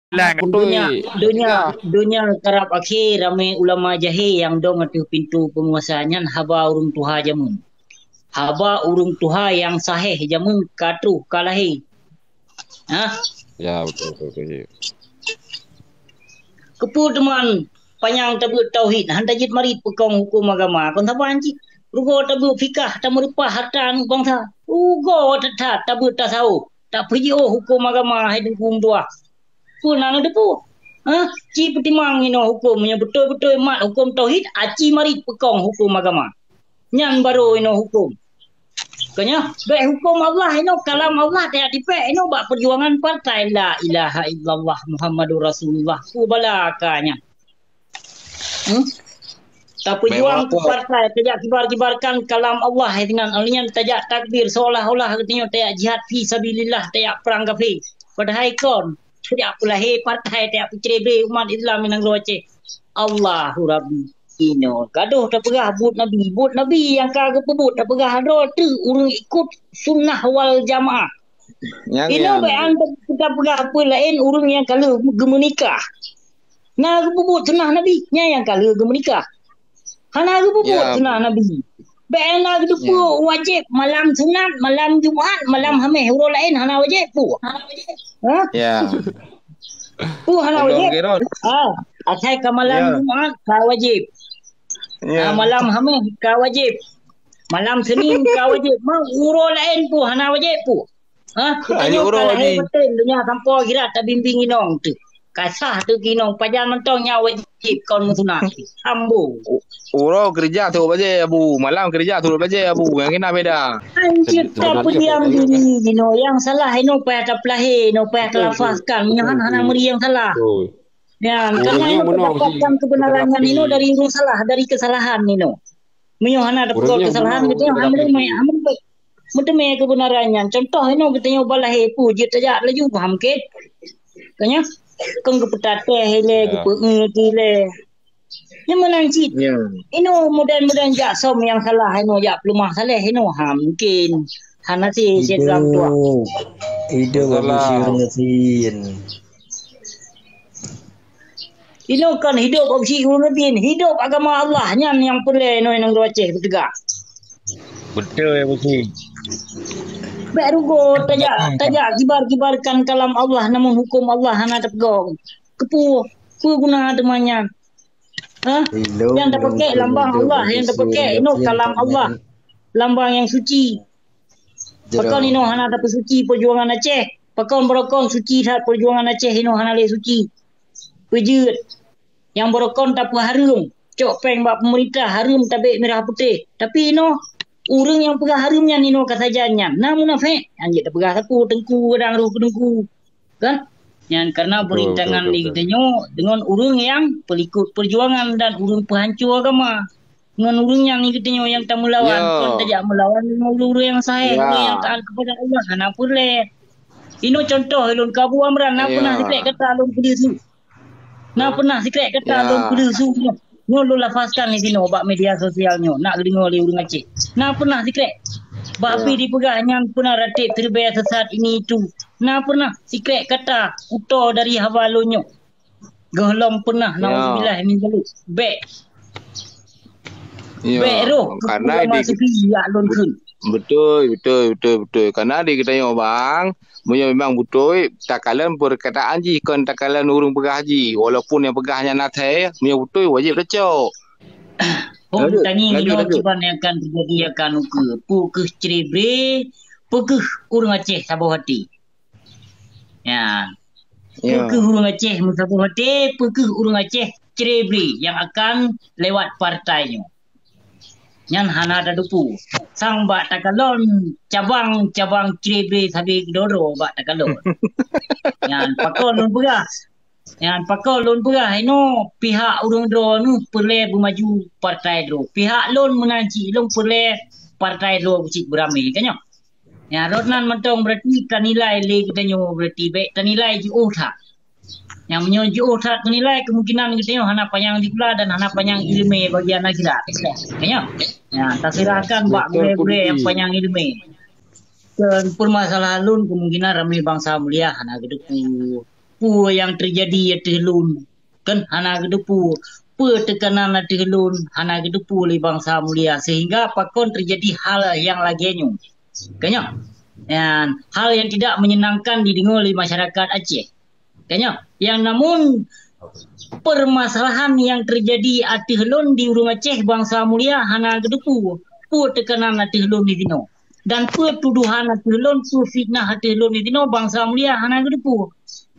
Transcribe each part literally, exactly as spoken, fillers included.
Donya, donya, donya karab akhé, ramé ulama jahé nyang dong ateueh pintoe peunguasa nyan haba ureuëng tuha jameun. Haba ureuëng tuha nyang saheh jameun ka troh ka lahé. Hah? Ya, betul, betul, betul, ya. Keupeue teuma panyang tabeuet tauhid, han tajeuet marit peukong huköm agama, kon saban cit. Rugoe tabeuet fikah, tameureupah hareuta aneuëk bansa. Rugoe that-that tabeuet tasawuf, tapeujiôh huköm agama hai teungku meutuah. Peue na neuteupeue? Hah? Ci peutimang inoe huköm, meunyoe beutôi-beutôi mat huköm tauhid, aci marit peukong huköm agama. Nyan barô inoe huköm. Keu nyoe, bék huköm Allah inoe, kalam Allah tajak tipék inoe bak peujuangan partai La Ilaha Illallah Muhammadur Rasulullah. Peue bala ka nyan. Hmm? Tapeujuang keu partai, tajak kibar-kibarkan kalam Allah, hai sinan. Awak nyan tajak takbir seolah-olah geutanyoe tajak jihad fi sabilillah, tajak prang kafé. Padahai kon, tajak peulahé partai, tajak peucré-bré umat Islam nyang nanggroe Aceh. Allahu Rabbi. Inoe gadôh tapeugah buet Nabi. Buet Nabi nyang ka geupeubuet tapeugah droe teuh ureuëng ikot sunnah wal jamaah. Inoe bék an tapeugah peue laén ureuëng nyang ka lheueh geumeunikah. Na geupeubuet sunnah Nabi, nyan nyang ka lheueh geumeunikah. Hana geupeubuet sunnah Nabi. Bék na geuteupeue wajéb malam sunat, malam Jumat, malam Hamèh, uroe laén hana wajéb peue. Hah? Ya. Peue hana wajéb? Ha, asai ka malam Jumat ka wajéb. Ya. Ha, malam Hamèh ka wajéb. Malam Senin ka wajéb. Ma uroe laén peue hana wajéb peue. Ha, tanyoe ka lahé baten donya sampoe akhirat tabimbéng inong teuh. Ka sah teuh keu inong, pajan mantong nyang wajéb kon meusunat. Sambung. Uroe keurija trok bajèe Abu, malam keurija trok bajèe Abu. Nyang keunan beda. Anjir, tapeudiam diri inoe. Nyang salah inoe payah tapeulahé, inoe payah talafazkan. Meunyoe han hana meuri nyang salah. Nyan, karena inoe mendapatkan kebenaran nyan inoe dari ureuëng salah, dari kesalahan inoe. Meunyoe hana tapeugah kesalahan, geutanyoe han meuri, han meuri. Meuteumé keubeunaran nyan. Contoh inoe geutanyoe bak lahé peue jeuet tajak laju, paham keu? Ka nyan, kon geupeutateh ilée, geupeu-eu ilée. Nyan meunan cit. Inoe mudan-mudan jak som nyang salah, inoe jak peuleumah saléh, inoe ha mungkin. Hana si, si dalam tuak. Hidup Abu Syir Yasin. Inoe kon hidup opsi ureuëng laén, hidup agama Allah nyan nyang peureulée inoe nanggroe Aceh beuteugah. Beutôi, Abu Syik. Bék rugoe tajak, tajak kibar-kibarkan kalam Allah, namun huköm Allah hana tapeugong. Keupeue, peue guna teuma nyan? Hah? Nyang tapeuke lambang Allah, nyang tapeuke inoe kalam Allah. Lambang nyang suci. Pakon inoe hana tapeusuci peujuangan Aceh? Pakon barokon suci that peujuangan Aceh inoe hana lé suci? Peujeuet. Nyang barokon tapeuhareuem, cok péng bak peumeurintah, hareuem tabek mirah putéh. Tapi inoe, ureuëng nyang peugah hareuem nyan inoe ka sajan nyan. Na munafék, nyan jeuet tapeugah sapeue teungku kadang roh keu teungku. Kan? Nyan karena beurintangan lé geutanyoe deungon ureuëng nyang peulikot peujuangan dan ureuëng peuhanco agama. Ngon ureuëng nyang geutanyoe nyang tameulawan, kon tajak meulawan deungon ureuëng-ureuëng nyang sahé, ureuëng nyang taat keupada Allah, hana peureulée. Inoe contoh lôn keu Abu Amran, na peunah sikrek kata lôn peudeuh su. Na peunah sikrek kata lôn peudeuh su nyoe. Nyoe lôn lafazkan di sinoe bak media sosial nyoe, nak geudeungoe lé ureuëng Aceh. Na peunah sikrek. Bah pih dipeugah nyan peunah ratéb siribée sesat ini itu. Na peunah sikrek kata kuto dari haba lôn nyoe. Gohlom peunah, nauzubillah min zalik. Bék. Bék roh keu ulama sufi jak lôn kheun. Beutôi, beutôi, beutôi, beutôi. Karena di geutanyoe bang, meunyoe memang beutôi, takalon peurkataan jih kon takalon ureuëng peugah jih. Walaupun nyang peugah nyan asai, meunyoe beutôi wajéb tacok. Hom tangieng inoe kiban nyang akan teujadi akan ukeue. Peu kheueh cre-bre, peu kheueh ureuëng Aceh saboh até. Ya. Peu kheueh ureuëng Aceh meusaboh até, peu kheueh ureuëng Aceh cre-bre nyang akan lewat partai nyoe. Nyan hana tateupeue. Sang bak takalon cabang-cabang cre-bre sabe keudroe-droe bak takalon. Nyan pakon lôn peugah. Nyan pakon lôn peugah inoe pihak ureuëng droeneueh peureulée beumaju partai droe. Pihak lôn meunan cit lôn peureulée partai droe cit beuramé, ka nyoe. Nyan rot nan mantong berarti tanilai lé geutanyoe, berarti bék tanilai jiôh that. Nyang meunyoe jiôh that teunilai, kemungkinan geutanyoe hana panyang sikula dan hana panyang iéleumé bagian akhirat. Ka nyoe. Nyan taseurahkan bak gurée-gurée nyang panyang iéleumé. Dan peumasalahan lôn kemungkinan ramé bansa mulia hana geuteupeue. peue nyang teujadi ateueh lôn, kan hana geuteupeue. Peue teukanan ateueh lôn, hana geuteupeue lé bansa mulia, sehingga pakon teujadi hal nyang lagée nyoe. Ka nyoe, nyan hal nyang tidak menyenangkan dideungoe lé masyarakat Aceh. Ka nyoe, nyang namun permasalahan nyang teujadi ateueh lôn di ureuëng Aceh bansa mulia hana geuteupeue peue teukanan ateueh lôn disinoe. Dan peue tuduhan ateueh lôn, peue fitnah ateueh lôn disinoe bansa mulia hana geuteupeue.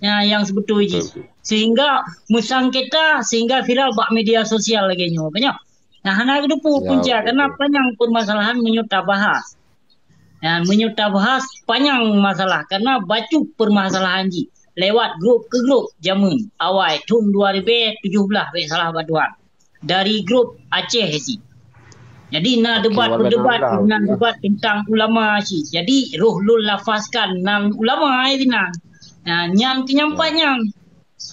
Nyan nyang seubeutôi jih. Betul. Sehingga meusangketa, sehingga viral bak media sosial lagée nyoe. Ka nyoe. Nah, hana geuteupeue punca, betul, karena panyang permasalahan meunyoe tabahas. Nyan meunyoe tabahas panyang masalah, karena bacut permasalahan jih lewat grup ke grup jameun awai thon dua ribu tujoh belas, bék salah bak Tuhan. Dari grup Aceh cit. Jadi na debat, berdebat, na debat tentang ulama cit. Jadi roh lôn lafazkan nan ulama ai sinan. Nah, nyan keunyampat nyan.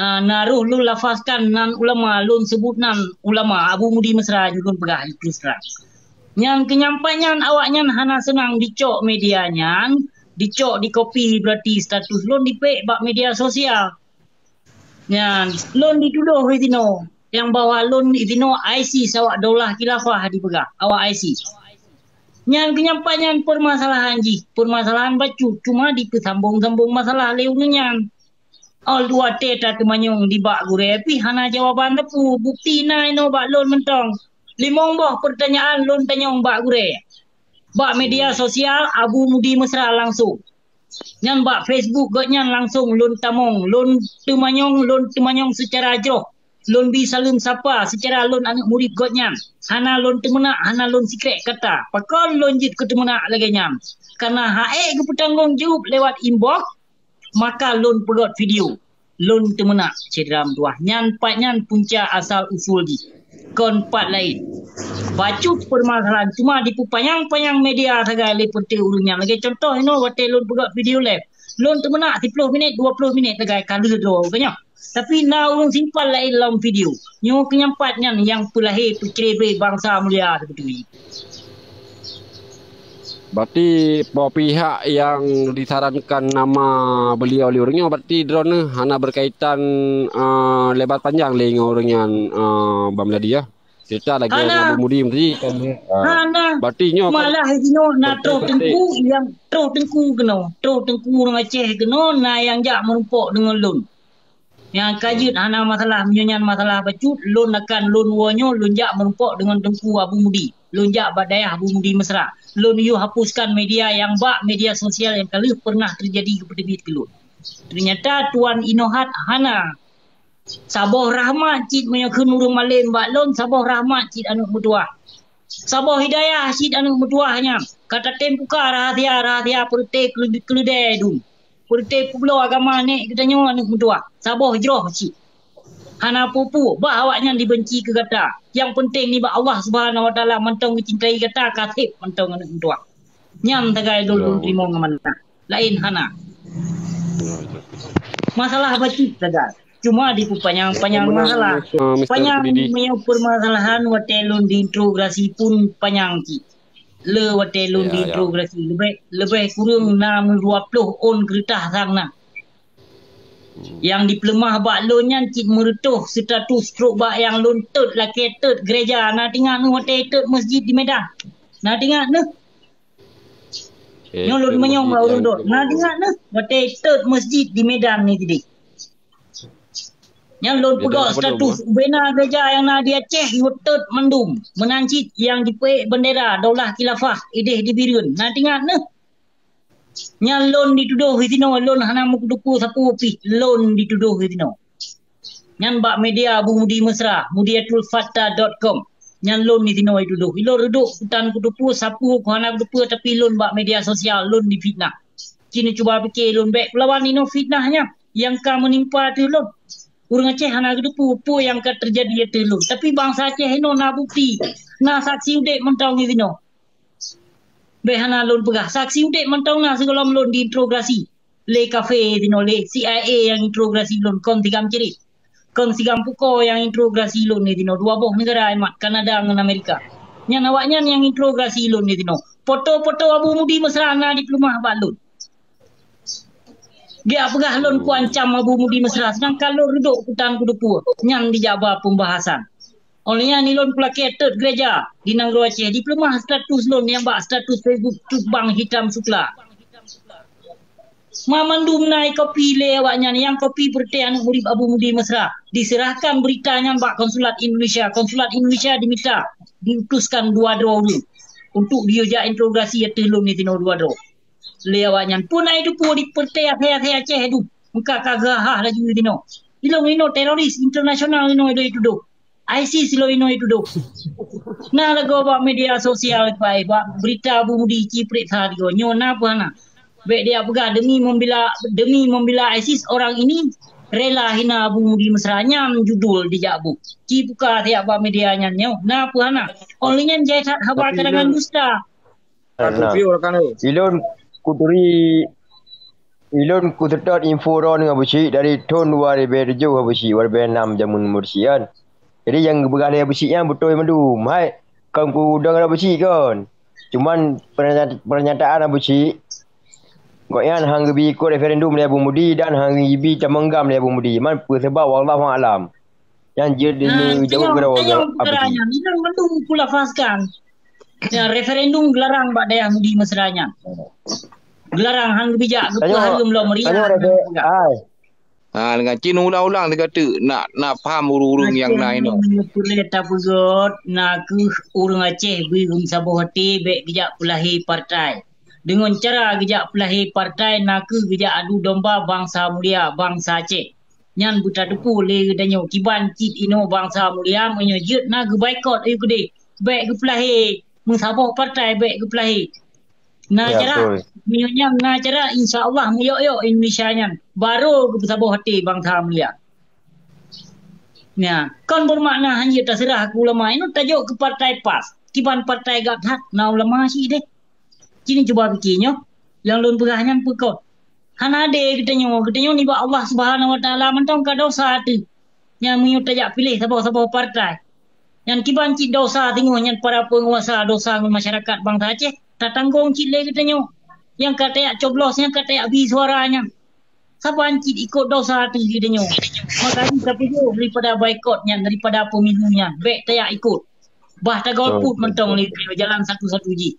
Ah, na roh lôn lafazkan nan ulama, lôn seubut nan ulama, Abu Mudi Mesra jih lôn peugah terus terang. Nyan keunyampat nyan awaknyan hana seunang dicok media nyan, dicok dikopi berarti status lôn dipék bak media sosial. Nyan, lôn ditudoh disinoe. Nyang bahwa lôn disinoe ISIS awak daulah khilafah dipeugah, awak ISIS. Nyan keunyampat nyan permasalahan jih, permasalahan bacut, cuma dipeusambong-sambong masalah lé ureuëng nyan. Ol dua te ta teumanyong dibak gurée pih hana jawaban teupeu. Bukti na inoe bak lôn mantong. Limong boh pertanyaan lôn tanyong bak gurée. Bak media sosial Abu Mudi Mesra langsung. Nyan bak Facebook gobnyan langsung lôn tamong, lôn teumanyong, lôn teumanyong seucara jroh. Lôn bi saleuem sapa seucara lôn aneuëk murit gobnyan. Hana lôn teumeunak, hana lôn sikrek kata. Pakon lôn jeuet keu teumeunak lagée nyan? Karena hak ék geupeutanggong jaweueb lewat inbox, maka lôn peugét video. Lôn teumeunak syedara meutuwah. Nyan pat nyan punca asal usul jih. Kon pat laén. Bacut permasalahan cuma dipeupanyang-panyang media sagai lé peureuté ureuëng nyan. Lagée contoh inoe watée lôn peugét video live. Lôn teumeunak siploh minit, dua ploh minit sagai ka lheueh droe. Ka nyoe. Tapi na ureuëng simpal laén lom video. Nyoe keunyampat nyan nyang peulahé peucré bansa mulia seubeutôi. Berarti pihak yang disarankan nama beliau lé ureuëng nyoe, berarti droeneuh hana berkaitan, eh, lebar panjang lé ngon ureuëng nyan, eh, Bang Meladi, ya? Cerita lagi Abu Mudi tadi kan. Hana. Berarti nyoe kan malah jinoe na troh teungku yang troh teungku keunoe, troh teungku ureuëng Aceh keunoe na yang jak meurumpok deungon lôn. Nyang ka jeuet hana masalah, meunyoe nyan masalah bacut, lôn akan lôn woe nyoe lôn jak meurumpok deungon Teungku Abu Mudi. Lôn jak bak dayah Abu Mudi Mesra. Lôn yue hapuskan media nyang bak media sosial nyang ka lheueh pernah teujadi keu peuteubiet keu lôn. Ternyata Tuan Inohat hana. Saboh rahmat cit meunyoe kheun ureuëng malém bak lôn, saboh rahmat cit aneuëk meutuwah. Saboh hidayah cit aneuëk meutuwah nyan. Ka tatem buka rahasia-rahasia peureuté keuleu-, keuleude dum. Peureuté peubloe agama nek geutanyoe aneuëk meutuwah. Saboh jroh cit. Hana peue-peue, bah awaknyan dibenci keu gata. Nyang peunteng nibak Allah Subhanahu Wa Taala mantong geucintai gata, ka sép mantong aneuëk meutuwah. Nyan sagai lôn, lôn teurimong amanah. Laén hana. Masalah bacut sagai. Cuma dipeupanyang-panyang masalah. Panyang meunyoe permasalahan watée lôn diinterogasi pun panyang cit. Le watée lôn diinterogasi leubeh, leubeh kureueng na meudua ploh ôn keureutah sang na. Nyang dipeuleumah bak lôn nyan cit meureutoh status trok bak nyang lôn tot lakée tot gereja, na teuingat neuh watée tot masjid di Medan. Na teuingat neuh? Nyoe lôn manyong bak ureuëng dot. Na teuingat neuh watée tot masjid di Medan ni tadi. Nyan lôn peugah status ubena gereja nyang na di Aceh yue tot mandum. Meunan cit nyang jipeuék bendera daulah khilafah ideh di Bireuen. Na teuingat neuh? Nyan lôn ditudoh disinoe, lôn hana meukutupeue sapeue pih lôn ditudoh disinoe. Nyan bak media Abu Mudi Mesra, mudiatulfata dot com. Nyan lôn disinoe ditudoh. Ilôn reudok kutan kutupeue sapeue, ku hana kutupeue, tapi lôn bak media sosial lôn difitnah. Cit cuba pike lôn bék kulawan inoe fitnah nyan nyang ka meunimpa ateueh lôn. Ureuëng Aceh hana geuteupeue peue nyang ka teujadi ateueh lôn. Tapi bansa Aceh inoe na bukti, na saksi udeb mantong disinoe. Bék hana lôn peugah, saksi udeb mantong na sigohlom lôn diinterogasi lé kafé disinoe, lé C I A nyang interogasi lôn, kon sigam cirit. Kon sigam pukoe nyang interogasi lôn disinoe, dua boh neugara imat, Kanada ngon Amerika. Nyan awaknyan nyang interogasi lôn disinoe. Foto-foto Abu Mudi Mesra na dipeuleumah bak lôn. Geujak peugah lôn kuancam Abu Mudi Mesra, seudangkan lôn reudok kutan kuteupue. Nyan dijak ba peumbahasan. Óh lheueh nyan ilôn kulakée teut geureja di nanggroe Aceh, dipeuleumah status lôn nyang bak status Facebook Cut Bang Hitam Sukla. Ma mandum na ikopi lé awaknyan nyang kopi peureutée aneuk murit Abu Mudi Mesra. Diseurahkan beurita nyan bak konsulat Indonesia. Konsulat Indonesia dimita diutuskan dua droe ureuëng untuk jiyue jak interogasi ateueh lôn disinoe dua droe. Lé awaknyan pun ai teupeu di peureutée asai-asai Aceh dum. Meuka ka geuhah laju disinoe. Ilôn inoe teroris internasional inoe doi tudoh. ISIS lôn inoe tudoh. Na lagoe bak media sosial pai, bak beurita Abu Mudi ci peureksa digoe. Nyoe na peue hana? Bék dijak peugah demi membela, demi membela ISIS orang ini rela hina Abu Mudi Mesra, nyan judul dijak bu. Ci buka siat bak media nyan nyoe. Na peue hana? Óh lheueh nyan jai that haba karangan dusta. Nah, ilôn kuturi, ilôn kuseutôt info droeneuh Abu Syik dari thon dua ribée tujoh Abu Syik, dua ribée nam jameun Abu Syik kan. Jadi nyang geupeugah lé Abu Syik nyan beutôi mandum. Hai, kon kudong Abu Syik kon. Cuman pernyataan Abu Syik, gobnyan han geubi ikot referendum lé Abu Mudi dan han geubi tamong GAM lé Abu Mudi. Man peue sabab, wallahu a'lam. Nyan jeuet jaweueb keudroe Abu Syik. Nyan mandum kulafazkan. Ya, referendum geularang bak dayah Mudi Mesra nyan. Geularang han geubijak geupeue hareuem lom meriah. Ha, dengan cit ulang-ulang sigoe teuk nak, nak paham ureuëng-ureuëng nyang na inoe. Peureulée tapeugét, na kheueh ureuëng Aceh bri geumeusaboh até bék geujak peulahé partai. Deungon cara geujak peulahé partai na kheueh geujak adu domba bansa mulia, bansa Aceh. Nyan beutateupeue lé geutanyoe kiban cit inoe bansa mulia meunyoe jeuet na geubaikot ayue keudeh. Bék geupeulahé, meusaboh partai bék geupeulahé. Na cara, meunyoe nyan na cara, insya Allah meuyok-yok Indonesia nyan. Barô geupeusaboh até bansa mulia. Nya, kon beumakna hana taseurah keu ulama, inoe tajok keu partai PAS. Kiban partai gak that na ulama syiek deh. Cit cuba pike nyoe, nyang lôn peugah nyan peue kon. Hana adé geutanyoe, geutanyoe nibak Allah Subhanahu Wa Taala mantong ka dosa teuh. Nyan meunyoe tajak piléh saboh-saboh partai. Nyan kiban cit dosa teungoh nyan para peunguasa dosa ngon masyarakat bansa Aceh, tatanggong cit lé geutanyoe. Nyang ka tajak coblos, nyang ka tajak bi suara nyan. Saban cit ikot dosa teuh geutanyoe. Maka jih tapeujeuet daripada baikot nyan, daripada pemilu nyan, bék tajak ikot. Bah tagolput mantong lé geutanyoe jalan satu-satu jih.